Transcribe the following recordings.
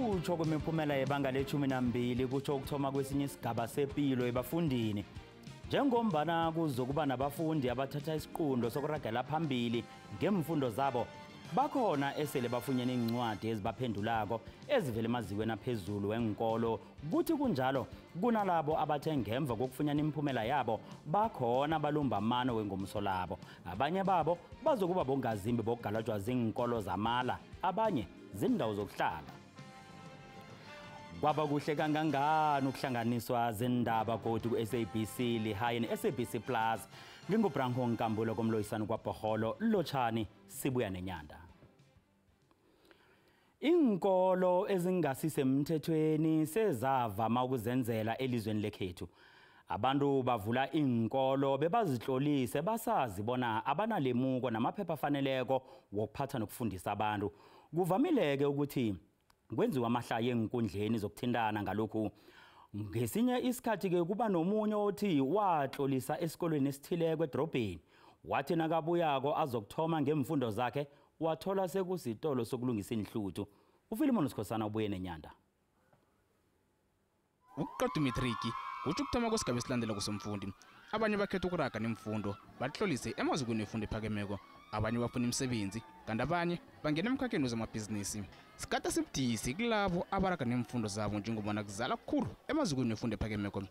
Ukukhutshwa kwemiphumela yebanga le-12 kutsho ukuthoma kwesinye isigaba sepilo ebafundini. Njengombana kuzokuba nabafundi abathatha isiqundo sokuragela phambili ngemfundo zabo, bakhona esele bafunyene incwadi ezibaphendulako ezivela emazikweni aphezulu wenkolo. Kuthi kunjalo kunalabo abathe ngemva kokufunyana imiphumela yabo bakhona balumba amano wengomuso labo. Abanye babo bazokuba bongazimbi bokugalajwa ziinkolo zamala, abanye zindawo zokuhlala. Kwaba kuhle kangangani ukuhlanganiswa zindaba godu ku-SABC Lehae ne-SABC Plus. NginguBranko Nkambulo komloyisani kwaBhoholo. Lotshani, sibuya nenyanda. Iinkolo ezingasisemthethweni sezavama ukuzenzela elizweni lekhethu. Abantu bavula iinkolo bebazitlolise basazi bona abanalemuko namaphepha afaneleko wokuphatha nokufundisa abantu. Kuvamileke ukuthi kwenziwa amahlaya enkundleni zokuthintana ngalokhu. Ngesinye isikhathi-ke kuba nomunye othi watlolisa esikolweni esithileko edrobheni, wathi nakabuyako azokuthoma ngemfundo zakhe wathola sekusitolo sokulungisa inhluthu. uFilimon Sikhosana ubuye nenyanda. Ukuqeda umetriki kutjho ukuthoma kwesigaba esilandelako somfundi. Abanye bakhetha ukuraga nemfundo batlolise emazikweni wefundo ephakemeko, abanye bafuna imisebenzi, kanti abanye bangena emkhakheni wezamabhizinisi. Sikade sibudisi kulabo abaraga nemfundo zabo njengobana kuzala kukhulu emazikweni wefundo ephakemeko,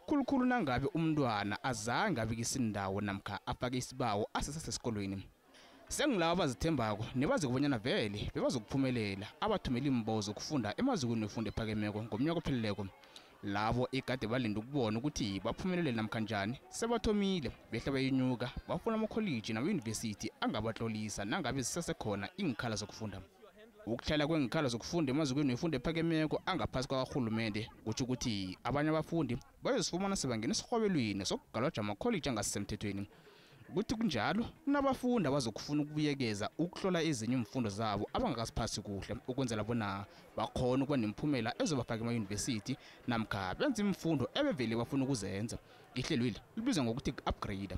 khulukhulu nangabe umntwana azange abikise indawo namkha afake isibawo asesesesikolweni. Sengilabo abazithembako nebazi kubonyana vele bebazokuphumelela abathumela iimbawo zokufunda emazikweni wefundo ephakemeko ngomnyaka opheleleko. Labo ekade balinda ukubona ukuthi baphumelele namkha njani sebathomile behla bayenyuka bafuna amakholiji namayunivesithi angabatlolisa nangabe zisesekhona iinkhala zokufunda. Ukuhlela kweenkhala zokufunda emazikweni wefundo ephakemeko angaphasi kwakarhulumende kutjho ukuthi abanye abafundi bayozifumana sebangena esirhwabelweni sokugalwaja amakholiji angasisemthethweni. Kuthi kunjalo kunabafundi abazokufuna ukubuyekeza ukuhlola ezinye iimfundo zabo abangakasiphasi kuhle ukwenzela bona bakhona ukuba nemiphumela ezobafaka emayunivesithi namkha benze imfundo ebevele bafuna ukuzenza. Ihlelweli libizwa ngokuthi ku-upgrade.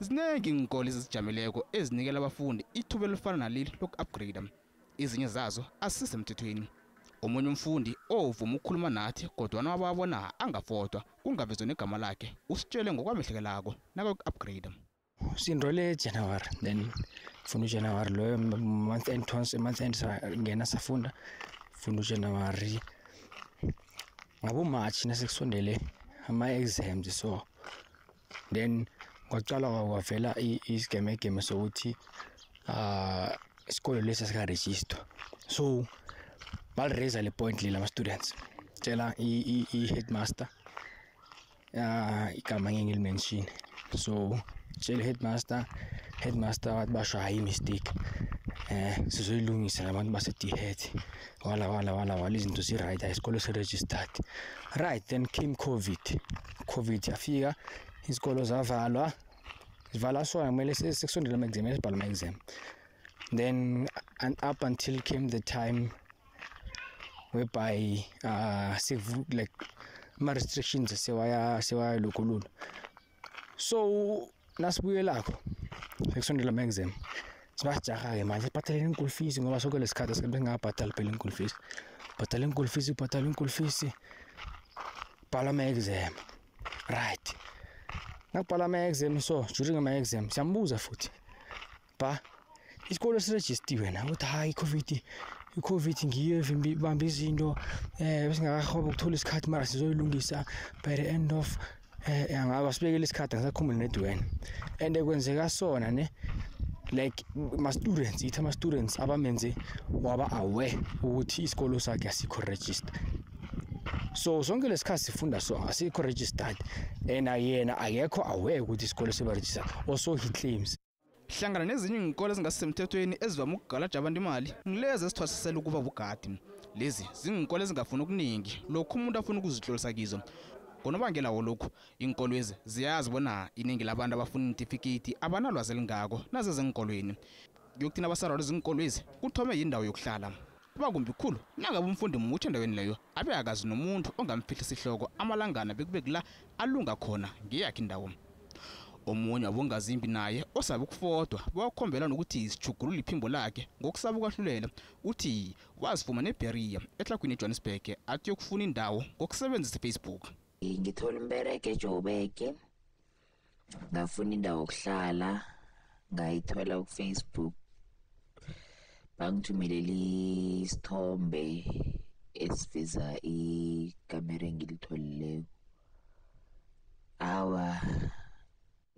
Zinengi iinkolo ezizijameleko ezinikela abafundi ithuba elifana naleli loku-upgrade. Ezinye zazo azisisemthethweni. Omunye umfundi ovuma ukukhuluma nathi kodwana wababona angafodwa kungavezwa negama lakhe usitshele ngokwamehlekelako nakayoku-upgrade. Sinrole January, then funda uJanuary loyo month end, month end ngena safunda funda uJanuary ngabo March nasekusondele ama-exams. So then kwaqala kwavela isigemegeme sokuthi isikolo lesi asikaregister, so baliraise le point leli ama-students tshela i-headmaster, igama ngeke ngilimention. So tshela headmaster wathi basho hayi mistake, sizoyilungisa nabantu base-DHET wala wala wala wala, izinto zi-right, isikolo si-registered. Right, then came COVID yafika, izikolo zavalwa, zivalwa sona kumele sekusondele ama-exam, sibhala ama-exam. Then and up until came the time whereby like ama-restrictions sewaya lokulula. So nasibuyelakho sekusondela ama-exam, sibasijaha-ke manje sibhatalele inkulu fees ngoba sonke lesikhathi singabhadali phela inkulu fees, bhadala inkulu fees, bhadala inkulu fees, bhala ama-exam. Right, nakubhala ama-exam, so during ama-exam siyambuza futhi ba isikolo sirejistiwe na, uthi hayi i-COVID ngiyo ibamba izinto, besingakahoba ukuthola isikhathi mara sizoyilungisa by the end of angaba sibekele isikhathi, angisakhumbuli net when. And kwenzeka sona ne like ma-students, ithi ama-students abamenze waba aware ukuthi isikolo sakhe asikho register. So sonke lesikhathi sifunda so asikho registered, and yena akekho aware ukuthi isikolo siba registered, also he claims. Hlangana nezinye iinkolo ezingasisemthethweni ezivame ukugalaja abantu imali ngilezi ezithwasisela ukuba bugadi. Lezi ziinkolo ezingafuni okuningi lokhu umuntu afuna ukuzitlolisa kizo. Ngonobangela wolokhu iinkolo ezi ziyazi bona iningi labantu abafuna iintifiketi abanalwazi elingako nazezenkolweni. Kuyokuthi nabasaralwe ziinkolo ezi kuthome yindawo yokuhlala. Kuba kumbi khulu nangabe umfundi mutsha endaweni leyo abe akazi nomuntu ongamfihlisa ihloko amalangana bekube kula alunga khona ngeyakhe indawo. Omunye wabongazimbi naye osabe ukufodwa wakhombela nokuthi sijugulule iphimbo lakhe ngokusaba ukwahlulela, uthi wazifumana eBerea etlagwini eJohannesburg athi yokufuna indawo ngokusebenzisa iFacebook. Ngithola umbereko eJoburg, ngafuna indawo yokuhlala, ngayithola ku-Facebook. Bangithumelela isithombe esiveza ikamera engilitholileko. Awa,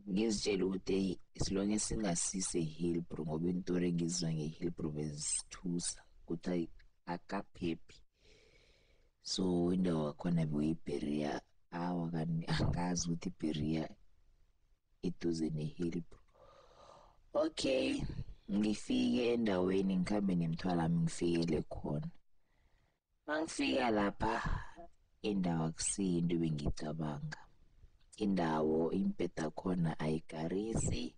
ngizitshela ukuthi as long as singasise Hillbrow, ngoba iintori engizizwa nge-Hillbrow bezisithusa ukuthi akaphephi. So indawo yakhona bekuyi-Berea. Awa, kanti angazi ukuthi i-Berea eduze ne-Hillbrow. Okay, ngifike endaweni, ngikhambe nemithwalo yami, ngifikele khona. Mangifika lapha, indawo akusiyo into ebengiyicabanga. Indawo imibhede yakhona ayikarisi.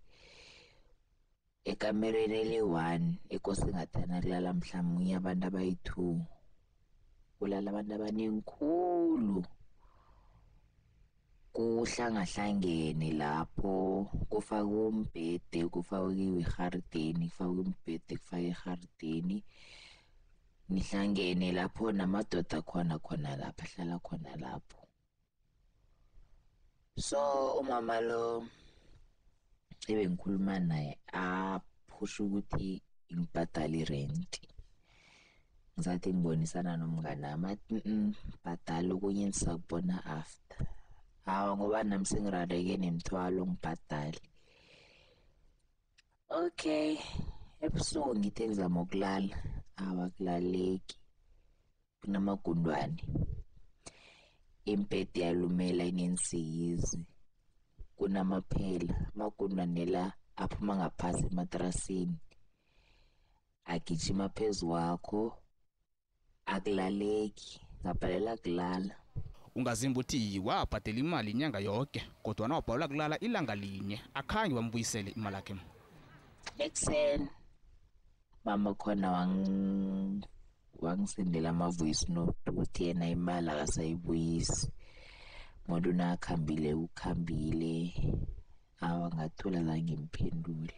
Ekamereni eli-one ekose ngathana kulala mhlamunye abantu abayi-2, kulala abantu abanengi khulu. Kuhlangahlangene lapho, kufakwe umbhede, kufakiwe irharideni, kufakwe umbhede, kufakwe irharideni. Nihlangene lapho namadoda khona khona lapha, ahlala khona lapho. So umama lo ebengikhuluma naye aphusha ukuthi ngibhadale irenti. Ngisathi ngibonisana nomngani wami, athi bhadala, okunye nisakubona after. Awa, ngoba nami sengirareke nemithwalo, ngibhadale. Okay, ebusuku ngithe ngizama ukulala, awa akulaleki, kunamagundwane. Imibhede iyalumela, ineensikizi, kunamaphela. Amagundwane la aphuma ngaphasi ematrasini, agijima phezu kwakho, akulaleki, ngabhalela kulala. Ungazimbi uthi wabhadela imali inyanga yoke, kodwana wabhalelwa kulala ilanga linye, akhange bambuyisele imali yakhe. Ekuseni mama khona wangisendela ama-voice note ukuthi yena imali akasayibuyisi, umuntu nakhambile ukhambile. Awa, ngathula, zange ngimphendule.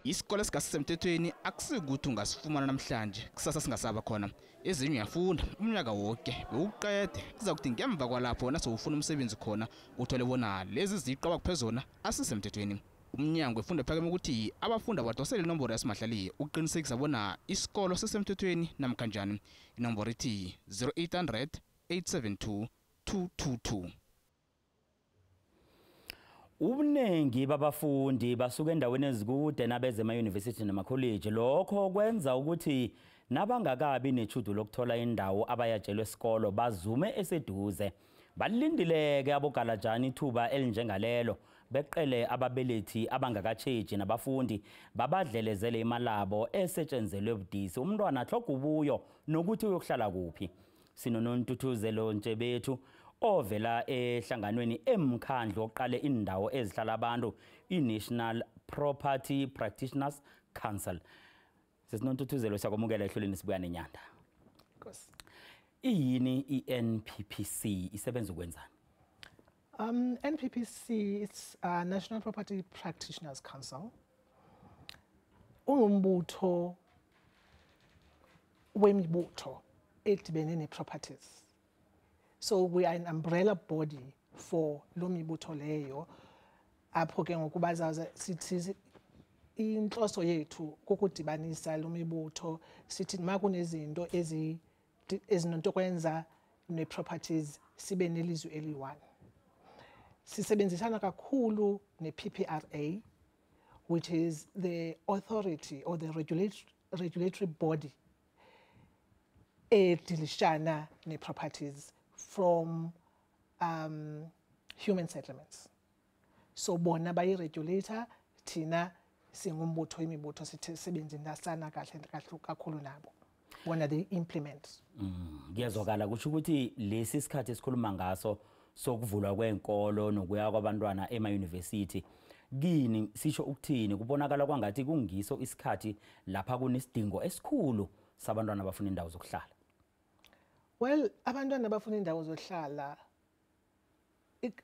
Isikolo esingasisemthethweni akusikuthi ungasifumana namhlanje, kusasa singasaba khona. Ezinye uyafunda umnyaka woke bewuqede, kuza kuthi ngemva kwalapho nasewufuna umsebenzi khona uthole bona lezi ziqu abakuphe zona asisemthethweni. Umnyango wefundo ephakeme ukuthi abafundi abadosele inomboro yasimahla le ukuqinisekisa bona isikolo sisemthethweni namkhanjani. Inomboro ithi 0800 872 222. Ubuningi babafundi basuka endaweni ezikude nabeze ema-university namakholeji. Lokho kwenza ukuthi nabangakabi netjhudu lokuthola indawo abayatshelwe esikolo bazume eseduze. Balindileke abogalajani ithuba elinjengalelo, beqele ababelethi abangakatjheji nabafundi babadlelezele imalabo esetshenzelwe budisi. Umntwana atlhoga ubuyo nokuthi uyokuhlala kuphi. Sinonontuthuzelo Ntshebethu ovela ehlanganweni emkhandlu oqale indawo ezihlala abantu, i-National Property Practitioners Council. Sesinontuthuzelo, siyakwamukela ehlelweni Sibuya Nenyanda. Nkosi. Iyini i-NPPC, isebenza ukwenzani? NPPC is National Property Practitioners Council. Ungumbutho wemibutho edibene ne-properties. So we are an umbrella body for lo mibutho leyo. Apho ke ngokuba sithi inhloso yethu kukudibanisa lo mibutho, sithi makunezinto ezinento kwenza ne-properties sibe nelizwi eliyi-one. Sisebenzisana kakhulu ne-PPRA, which is the authority or the regulatory body edilishana ne-properties from human settlements. So bona bayi-regulator, thina singumbutho imibutho sisebenzisana kahle kahle kakhulu nabo. Bona they implement. Kuyezwakala, kusho ukuthi lesi sikhathi esikhuluma ngaso sokuvulwa kwenkolo nokuya kwabantwana ema-university, kini sisho ukuthini? Kubonakala kwangathi kungiso isikhathi lapha kunesidingo esikhulu sabantwana abafuna indawo zokuhlala. Well, abantwana abafuna indawo zokuhlala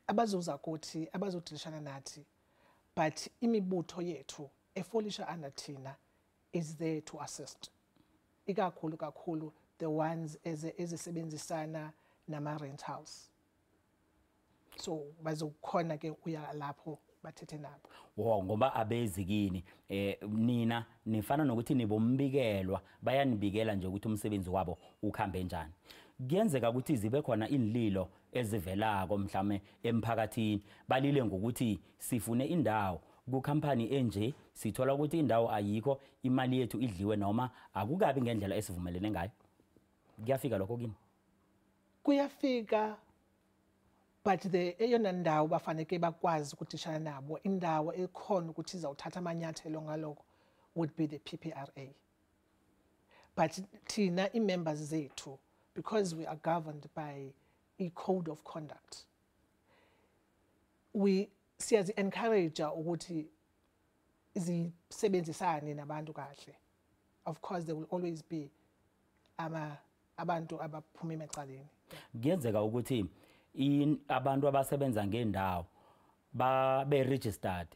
abazoza kuthi, abazodilishana nathi, But imibutho yethu efolisha under thina is there to assist. Ikakhulu kakhulu the ones ezisebenzisana nama rentals. So bazokhona ke uya lapho bathethe nabo. Wo ngoba abezi kini nina nifana nokuthi nibombikelwa, bayanibikela nje ukuthi umsebenzi wabo ukhambe njani. Kuyenzeka ukuthi zibe khona inlilo ezivelako mhlawumbe emphakathini, balile ngokuthi sifune indawo ku-company enje, sithola ukuthi indawo ayikho, imali yethu idliwe noma akukabi ngendlela esivumelene ngayo. Kuyafika lokho kini? Kuyafika, but the eyona ndawo bafaneke bakwazi ukudishana nabo, indawo ekhona ukuthi izawuthatha amanyathelo ngalokho would be the PPRA. But thina i-members zethu, because we are governed by a code of conduct, we siyazi-encourage ukuthi zisebenzisane nabantu kahle. Of course there will always be abantu abaphuma emacaleni. Kuyenzeka ukuthi abantu abasebenza ngendawo babe registered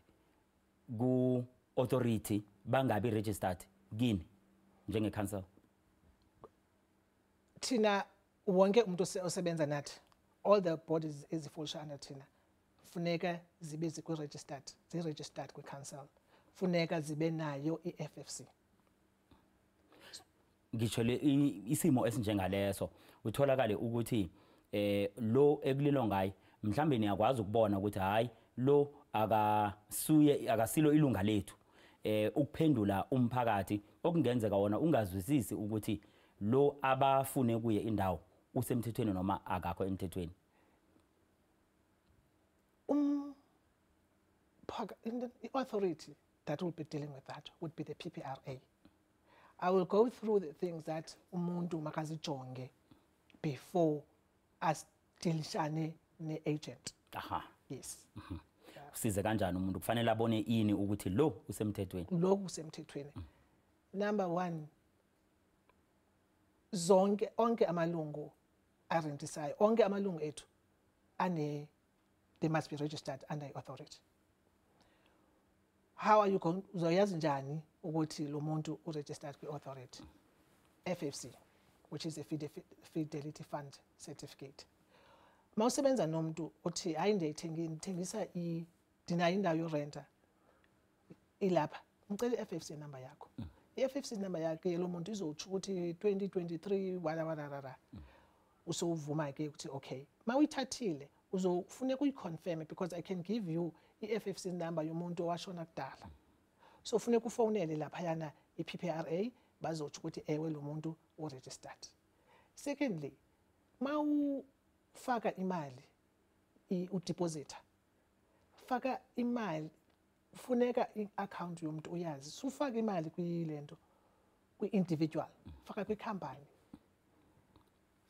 ku authority, bangabi registered kini njenge council? Thina wonke umuntu osebenza nathi, all the bodies ezifolisha under thina funeka zibe zikwi-registered, zi-registered kwi-council, funeka zibe nayo i-FFC. Ngisho le isimo esinjengaleso utholakale ukuthi lo ekulilo ngaye mhlambe niyakwazi ukubona ukuthi hayi lo akasuye akasilo ilunga lethu, ukuphendula umphakathi okungenzeka wona ungazwisisi ukuthi lo abafune kuye indawo usemthethweni noma akakho emthethweni. The authority that will be dealing with that would be the PPRA. I will go through the things that umuntu makazijonge before asilishane ne-agent. Aha. Yes. Usize kanjani umuntu kufanele abone ini ukuthi lo usemthethweni? Lo usemthethweni. Number one, zonke onke amalungu arentisayo, onke amalungu ethu ane, they must be registered under the authority. How are you going, uzoyazi njani ukuthi lo muntu uregistered kwi-authority? FFC, which is a Fidelity Fund Certificate. Mawusebenza nomuntu uthi hayi ndiyithengisa ndinayo indawo yorenta ilapha, ngicela i-FFC number yakho. I-FFC number yakhe lo muntu izotsho ukuthi 2023 wala wala wala. Usowuvuma ke ukuthi okay, mawuyithathile uzofuneka uyiconfirm because I can give you i-FFC number yomuntu owashona kudala. So funeka ufonele laphayana i-PPRA bazotsho ukuthi ewe lo muntu uregistered. Secondly, mawufaka imali udeposita, faka imali, funeka i-account yomuntu uyazi. Sufaka imali kuyilento kwi-individual, faka kwi-company.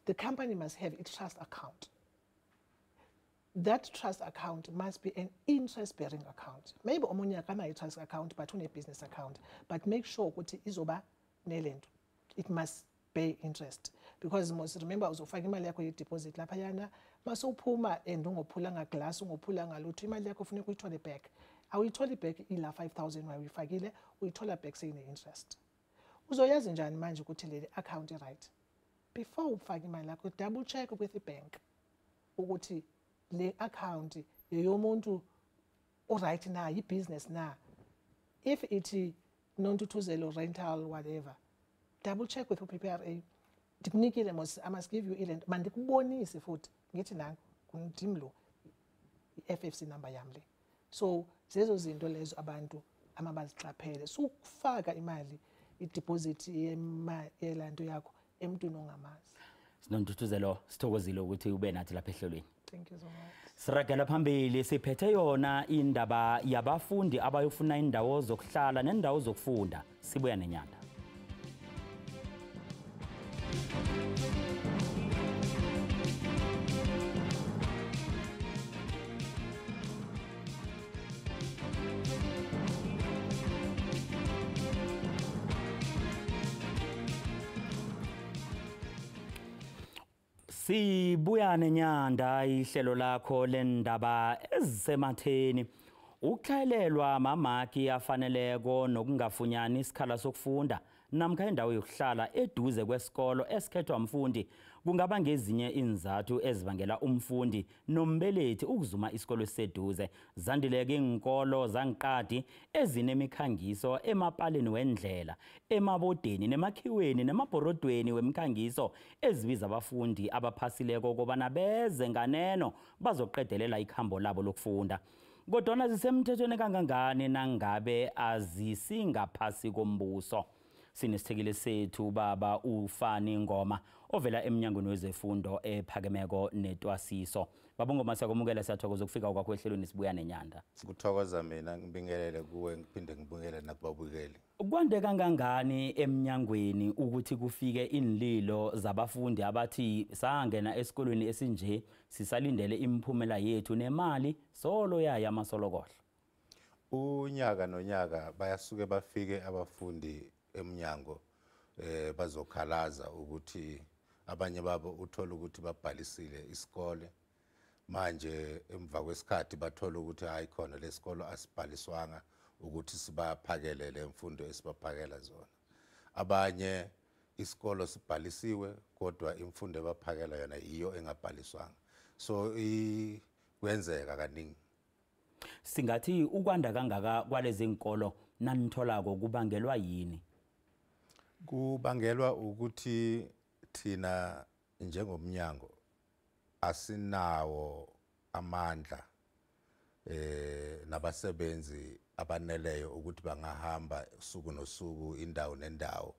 The company must have a trust account. That trust account must be an interest-bearing account. Maybe omunye akanayo i-trust account but une-business account. But make sure ukuthi izoba nelento. It must pay interest. Because must remember uzofaka imali yakho ye-deposit laphayana, masowuphuma and ungophulanga glass, ungophulanga lutho, imali yakho funeka uyithole back. Awuyitholi back ila 5,000 wayifakile, uyithola back seyine-interest. Uzoyazi njani manje ukuthi le account i-right? Before ufake imali yakho, double check with the bank ukuthi le account yeyomuntu oright na, i-business na. If ithi Nontuthuzelo rental whatever, double check with PPRA. Ndikunikile mos, I must give you ilento, mandikubonise futhi ngithi nangu ndim lo i-FFC number yam le. So zezo zinto lezo abantu amabaziqaphele. So ukufaka imali i-deposit yelanto yakho emntwini ongamazi. Sinontuthuzelo, sithokozile ukuthi ube nathi lapha ehlelweni. Thank you so much. Siragela phambili siphethe yona indaba yabafundi abayofuna indawo zokuhlala nendawo zokufunda. Sibuya nenyanda. Sibuya nenyanda ihlelo lakho lendaba ezisematheni. Ukutlhayelelwa mamaki afaneleko nokungafunyani isikhala sokufunda namkha indawo yokuhlala eduze kwesikolo esikhethwa mfundi kungaba ngezinye iinzathu ezibangela umfundi nombelethi ukuzuma isikolo esiseduze. Zandileke iinkolo zangeqadi ezinemikhangiso emapaleni wendlela, emabodeni, nemakhiweni, nemabhorodweni wemikhangiso ezibiza abafundi abaphasileko kobana beze nganeno bazoqedelela ikhambo labo lokufunda. Kodwana zisemthethweni kangangani nangabe azisingaphasi kombuso? Sinesithekeli sethu baba uFani Ngoma ovela emnyangweni wezefundo ephakemeko netwasiso. Baba Ngoma, siyakwamukela, siyathokoza ukufika kwakho ehlelweni Sibuya Nenyanda. Kuthokoza mina, ngibingelele kuwe, ngiphinde ngibingelele nakubabukeli. Kwande kangangani emnyangweni ukuthi kufike inlilo zabafundi abathi sangena esikolweni esinje sisalindele imiphumela yethu nemali solo yaya amasolokohlo? Unyaka nonyaka bayasuke bafike abafundi emnyango bazokhalaza ukuthi abanye babo uthola ukuthi babhalisile isikole, manje emva kwesikhathi bathola ukuthi hayi khona lesikolo asibhaliswanga ukuthi sibaphakele le mfundo esibaphakela zona. Abanye isikolo sibhalisiwe kodwa imfundo ebaphakela yona iyo engabhaliswanga. So kwenzeka kaningi. Singathi ukwanda kangaka kwalezi nkolo nanitholako kubangelwa yini? Kubangelwa ukuthi thina njengomnyango asinawo amandla nabasebenzi abaneleyo ukuthi bangahamba usuku nosuku indawo nendawo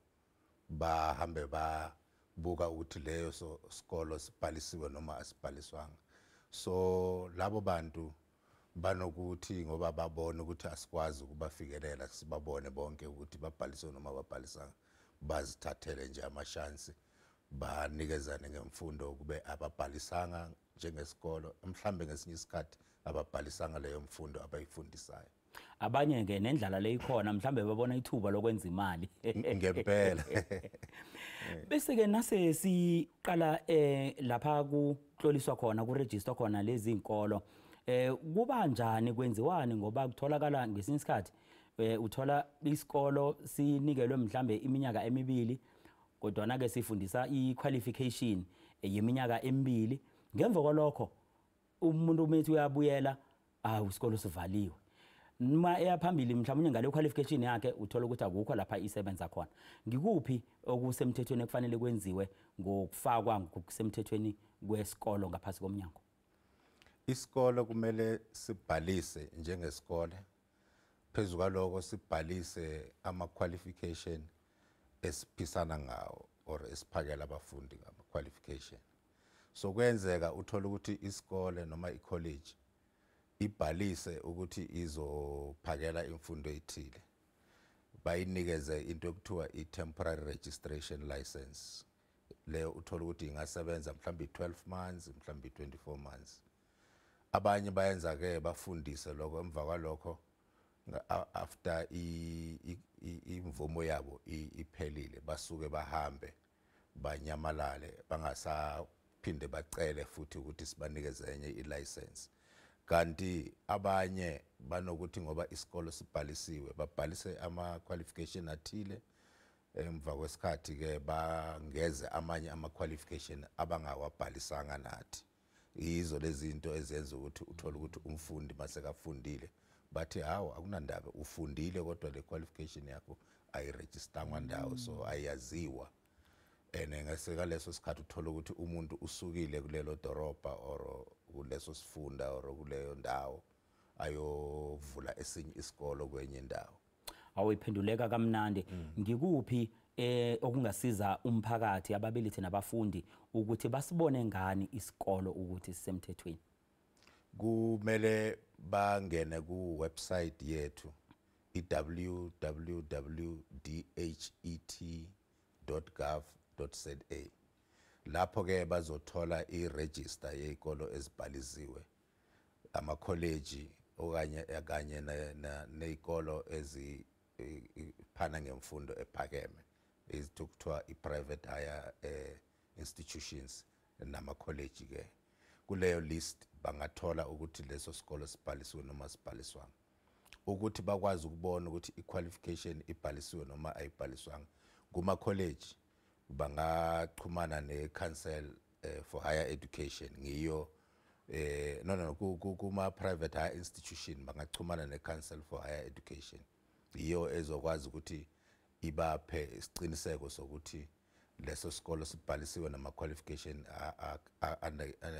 bahambe babuka ukuthi leyo sikolo sibhalisiwe noma asibhaliswanga. So labo bantu banokuthi ngoba babona ukuthi asikwazi ukubafikelela sibabone bonke ukuthi babhaliswe noma babhalisanga, bazithathele nje amashansi banikezane ngemfundo kube ababhalisanga njengesikolo, mhlambe ngesinye isikhathi ababhalisanga leyo mfundo abayifundisayo. Abanye ke nendlala leyikhona mhlambe babona ithuba lokwenza imali ngempela. Bese ke nase siqala lapha kuhloliswa khona, kuregister khona lezi inkolo, kuba njani, kwenziwani? Ngoba kutholakala ngesinye isikhathi uthola isikolo sinikelwe mhlambe iminyaka emibili, kodwa ke sifundisa i-qualification yeminyaka emibili. Ngemva kwalokho umuntu umethi uyabuyela, isikolo sivaliwe. Noma eyaphambili mhlawumbe ngale qualification yakhe uthola ukuthi akukho lapha isebenza khona. Ngikuphi okusemthethweni ekufanele kwenziwe ngokufakwa ngokusemthethweni kwesikolo ngaphasi komnyango? Isikolo kumele sibhalise njengesikole, phezu kwaloko sibhalise ama-qualification esiphisana ngawo or esiphakela abafundi ngama-qualification. So kwenzeka uthola ukuthi isikole noma i-college ibhalise ukuthi izophakela imfundo ethile, bayinikeze into ekuthiwa i-temporary registration license. Leyo uthola ukuthi ingasebenza mhlawumbe 12 months, mhlawumbe 24 months. Abanye bayenza ke bafundise lokho, emva kwalokho after imvumo yabo iphelile basuke bahambe banyamalale, bangasaphinde bacele futhi ukuthi sibanikeze enye i-license. Kanti abanye banokuthi ngoba isikolo sibhalisiwe babhalise ama-qualification athile, emva kwesikhathi ke bangeze amanye ama-qualification abangawabhalisanga nathi. Yizo lezi zinto ezenza ukuthi uthole ukuthi umfundi masekafundile bathi hawu akunandaba, ufundile kodwa le qualification yakho ayirejistangwa ndawo, so ayaziwa. And ngeseka leso sikhathi uthola ukuthi umuntu usukile kulelo dorobha or kuleso sifunda or kuleyo ndawo ayovula esinye isikolo kwenye indawo. Awuyiphenduleka kamnandi. Ngikuphi okungasiza umphakathi, ababelethi nabafundi ukuthi basibone ngani isikolo ukuthi sisemthethweni? Kumele bangene ku website yethu i-www.dhet.gov.za. Lapho ke bazothola i-register yezikolo ezibhalisiwe, amakholeji okanye kanye nezikolo eziphana ngemfundo ephakeme ezithiwa i-private higher institutions namakholeji. Ke kuleyo list bangathola ukuthi leso sikolo sibhalisiwe noma sibhaliswanga. Ukuthi bakwazi ukubona ukuthi i-qualification ibhalisiwe noma ayibhaliswanga. Kuma college bangachumana ne-Council for Higher Education, ngiyo no kuma private higher institution bangachumana ne-Council for Higher Education, iyo ezokwazi ukuthi ibaphe isiqiniseko sokuthi leso sikolo sibhalisiwe nama qualification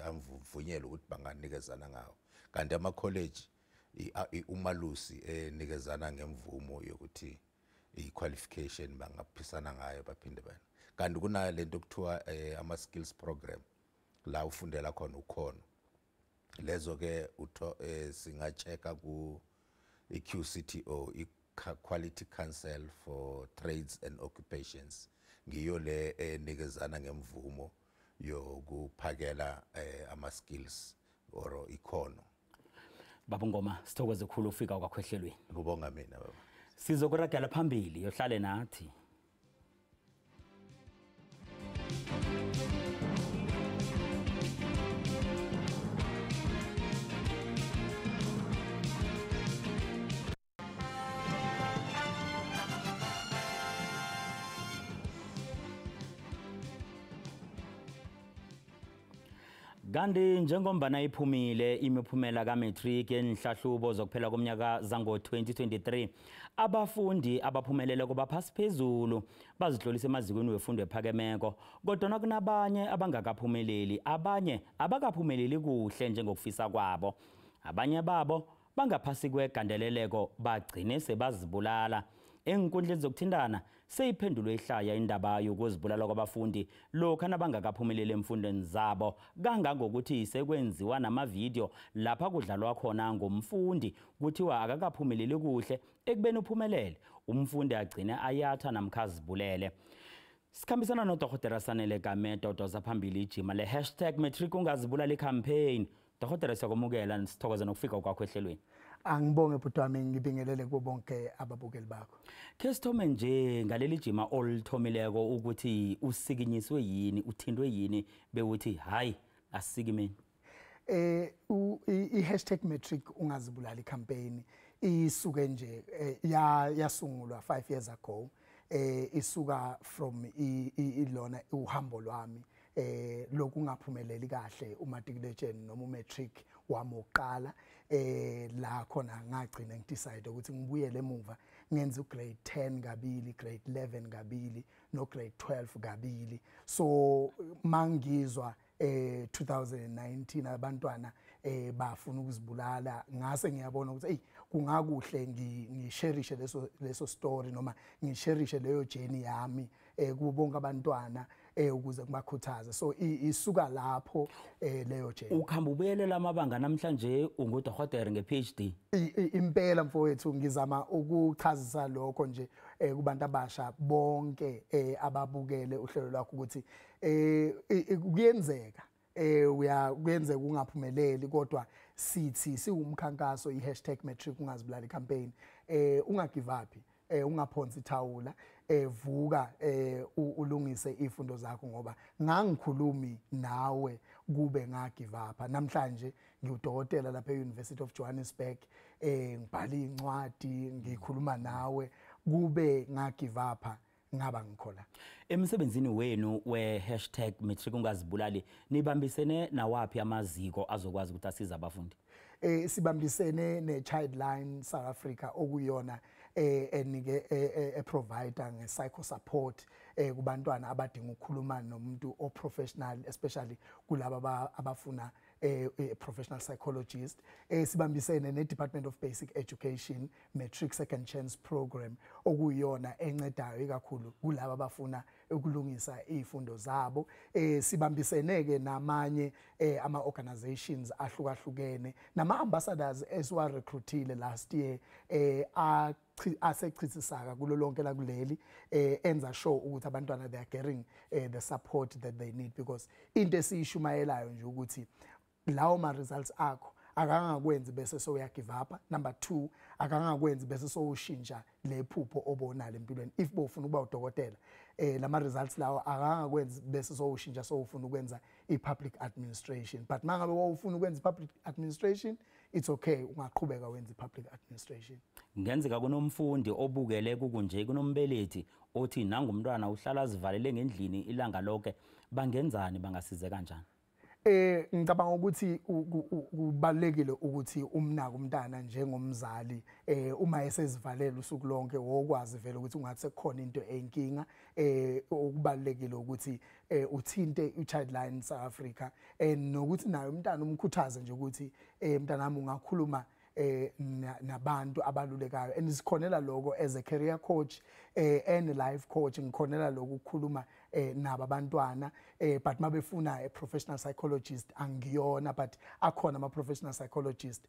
amvunyelwe ukuthi banganikezana ngawo. Kanti ama college umalusi enikezana ngemvumo yokuthi i-qualification bangaphisana ngayo baphinde bana. Kanti kunayo lento okuthiwa ama skills program la ufundela khona ukhono. Lezo ke singachecka ku i-QCTO, i-Quality Council for Trades and Occupations, ngiyo le enikezana ngemvumo yokuphakela ama skills or ikhono. Baba Ngoma, sithokoze khulu ufika kwakhwehlelweni. Kubonga mina baba. Sizokuragela phambili, yohlale nathi. Kanti njengombana iphumile imiphumela kaMatric enhlahlubo zokuphela komnyaka zango-2023, abafundi abaphumelele kubaphasi phezulu bazihlolisa emazikweni wefundo ephakemeko, kodwa kunabanye abangakaphumeleli, abanye abakaphumeleli kuhle njengokufisa kwabo. Abanye babo bangaphasi kwegandeleleko bagcine sebazibulala. Enkundleni zokuthintana seyiphendulwe ihlaya indaba yokuzibulala kwabafundi lokha nabangakaphumeleli emfundweni zabo, kangangokuthi sekwenziwa namavidiyo lapha kudlalwa khona ngomfundi kuthiwa akakaphumeleli kuhle ekubeni uphumelele, umfundi agcine ayatha namkha azibulele. Sikhambisana noDokotela Sanele Gamede odosa phambili ijima le hashtag Matric Ungazibulali campaign. Dokotela, siyakwamukela, sithokoza nokufika kwakho ehlelweni. Angibonge bhuti wami, ngibingelele kubo bonke ababukeli bakho. Ke sithome nje ngaleli jima olithomileko ukuthi usikinyiswe yini, uthindwe yini bewuthi hayi asikimeni? I-hashtag Matric Ungazibulali campaign isuke nje yasungulwa 5 years ago. Isuka from ilona uhambo lwami lokungaphumeleli kahle umatriculation noma umatric wami oqala, la khona ngagcina ngidecide ukuthi ngibuyele emuva ngenze ugrade 10 kabili, grade 11 kabili no grade 12 kabili. So mangizwa 2019 abantwana bafuna ukuzibulala, ngase ngiyabona ukuthi hey kungakuhle ngisherishe leso story noma ngisherishe leyo journey yami kubo bonke abantwana ukuze kubakhuthaze. So isuka lapho leyo journey. Ukhamba ubuyelela amabanga namhlanje ungudokotela nge-PhD. Impela mfowethu, ngizama ukuchazisa lokho nje kubantu abasha bonke ababukele uhlelo lwakho ukuthi kuyenzeka kuyenzeka ungaphumeleli, kodwa sithi siwumkhankaso i-hashtag Matric Ungazibulali campaign, ungagive up, ungaphonsi ithawula, vuka ulungise ifundo zakho, ngoba ngangikhulumi nawe kube ngagive up. Namhlanje ngiwudokotela lapha e-University of Johannesburg, ngibhala incwadi, ngikhuluma nawe, kube ngagive up ngaba ngikhola. Emsebenzini wenu we-hashtag Matric Ungazibulali nibambisene nawaphi amaziko azokwazi ukuthi asize abafundi? Sibambisene ne-Childline South Africa okuyona enike e-provider nge-psycho support kubantwana abadinga ukukhuluma nomuntu o-professional, especially kulaba abafuna a professional psychologist. Sibambisene ne-Department of Basic Education Matric Second Chance Program okuyona encedayo ikakhulu kulaba abafuna ukulungisa izifundo zabo. Sibambisene ke namanye ama organizations ahlukahlukene nama ambassadors esiwa recruitile last year asechithisaka kulo lonke la kuleli, enza sure ukuthi abantwana they are getting the support that they need, because into esiyishumayelayo nje ukuthi lawo ma results akho akangakwenzi bese soya give up. Number 2, akangakwenzi bese sowushintsha lephupho obonalo empilweni. If bofuna ukuba udokotela, lama results lawo akangakwenzi bese sowushintsha sowufuna ukwenza i-public administration. But mangabe wawufuna ukwenza i-public administration, it's okay, ungaqhubeka wenze i-public administration. Kungenzeka kunomfundi obukele kukunje, kunombelethi othi nangumntwana uhlala azivalele ngendlini ilanga lonke, bangenzani, bangasize kanjani? Ngicabanga ukuthi kubalekile ukuthi umnaka umntana njengomzali, uma esezivalela usuku lonke, wokwazi vele ukuthi ungathi sekukhona into eyinkinga. Okubalekile ukuthi uthinte iChildline South Africa, nokuthi naye umntana umkhuthaze nje ukuthi mntanami, ungakhuluma nabantu abalulekayo, and sikhonela lokho as a career coach and a life coach. Ngikhonela lokho ukukhuluma nabo abantwana, but mabefuna a professional psychologist, angiyona, but akhona ama professional psychologist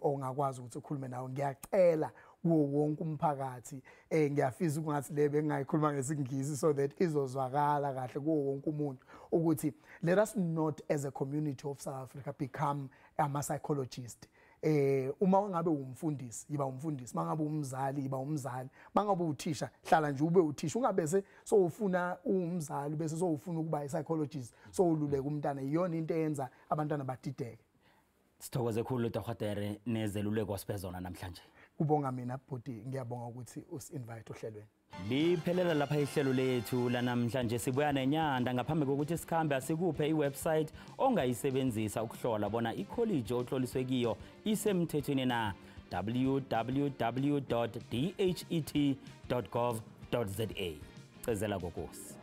ongakwazi ukuthi ukhulume nawo. Ngiyacela kuwo wonke umphakathi, ngiyafisa ukungathi le bengayikhuluma ngesiNgisi so that izozwakala kahle kuwo wonke umuntu, ukuthi let us not as a community of South Africa become ama psychologist. Uma ngabe umfundisi, yiba umfundisi; mangabe umzali, yiba umzali; mangabe uthisha, hlala nje ube uthisha. Ungabese sowufuna umzali bese sowufuna ukuba i-psychologist, sowululeka umntana. Iyona into eyenza abantwana badideke. Sithokoze khulu, dokhotere, nezeluleko sibezona namhlanje. Kubonga mina, bhuti. Ngiyabonga ukuthi usi-invite ohlelweni. Liphelela lapha ihlelo lethu lanamhlanje. Sibuya nenyanda. Ngaphambi kokuthi sikhambe, asikuphe iwebsite ongayisebenzisa ukuhlola bona ikholiji otloliswe kiyo isemthethweni na: www dhet gov za. Cezela kokosi.